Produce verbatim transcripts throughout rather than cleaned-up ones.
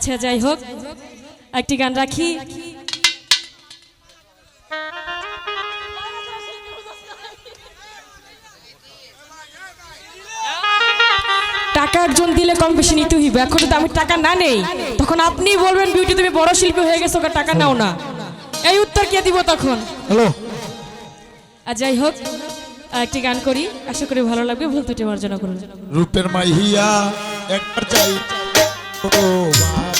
আচ্ছা, যাই হোক, একটি গান রাখি। টাকা একজন দিলে কম বেশি নিতে হইবে। এখন যদি আমি টাকা না নেই, তখন আপনি বলবেন, "বিউটি, তুমি বড় শিল্পী হয়ে গেছো, টাকা নাও না।" এই উত্তর কে দিব তখন? হ্যালো। আর যাই হোক, আহ, একটি গান করি, আশা করি ভালো লাগবে, ভুল ত্রুটি মার্জনা করুন। রূপের মাহিয়া একবার চাই, ও বাপ,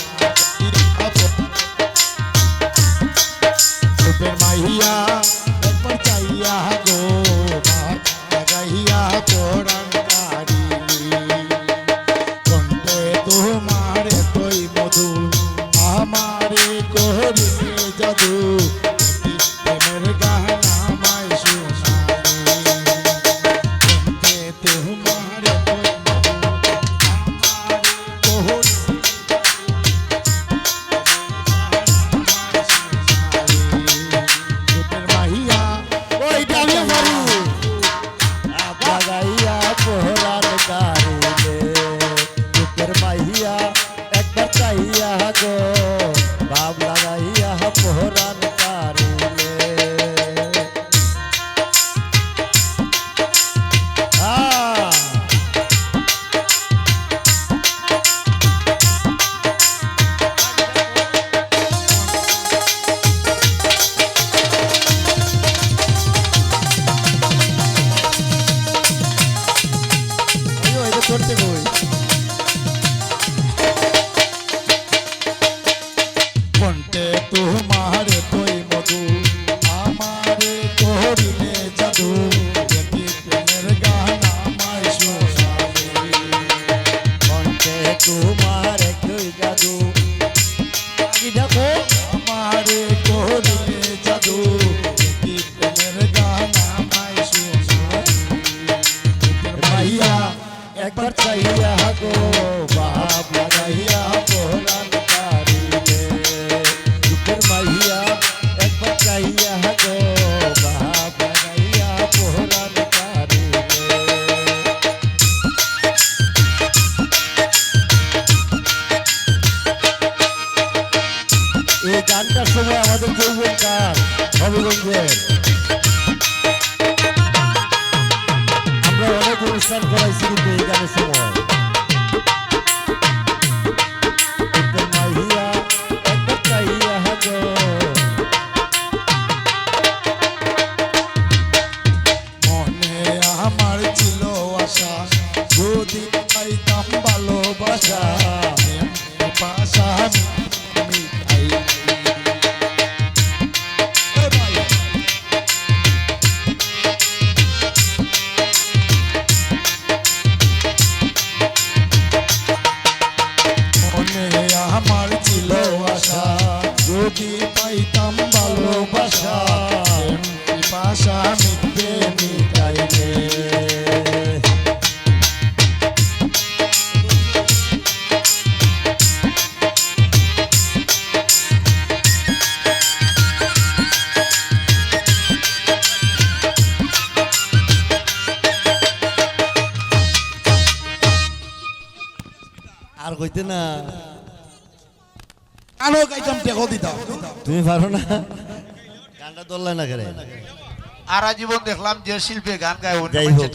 রূপের মাহিয়া একবার চাইয়া গো বাপ, লাগাইয়া পরাণ কারিলি। কণ্ঠে তোমার এতই মধু, আমারে করিলে জাদু, প্রেমের গান আমায় শোনালে। কণ্ঠে তোমার এতই মধু, আমারে করিলে জাদু, প্রেমের গান আমায় শোনালে। রূপের মাহিয়া, ওই ডাবিয়া মারি। লাগাইয়া পরাণ কারিলে, রূপের মাহিয়া একবার চাইয়া গো, বাপ লাগাইয়া পরাণ কারিলে। আ। ওই, ওই, এটা ধরতে কই? কণ্ঠে তোমার এতই মধু, আমারে করিলে জাদু, একটি প্রেমের গান আমায় শোনালে। কণ্ঠে তোমার একই জাদু, আগে দেখো। আমারে করিলে জাদু, একটি প্রেমের গান আমায় শোনালে। মাহিয়া একবার চাইয়া গো, বাপ লাগাইয়া পরাণ কারিলে। রূপের মাহিয়া, একবার চাইয়া গো, বাপ লাগাইয়া পরাণ কারিলে। এই গানটার সময় আমাদের যৌবন গান হবিগঞ্জের, আমরা অনেক অনুষ্ঠান করাইছি কিন্তু এই গানের সময়। একবার চাইয়া, একবার চাইয়া গো। মনে আমার ছিল আশা, যদি পাইতাম ভালোবাসা, এমনি পাশা আমি, আমি খাই। এ ভাই। মনে আমার ছিল আশা, যদি পাইতাম ভালোবাসা, পিপাসা মিটবে মিটাইলে। আর কইতে না। আরো গাইতাম, টেকো দিতাম। তুমি পারো না? গানটা ধরলে না কেনে? আর আজীবন দেখলাম যে শিল্পে গান গায়, অন্য যাই মানুষের হোক,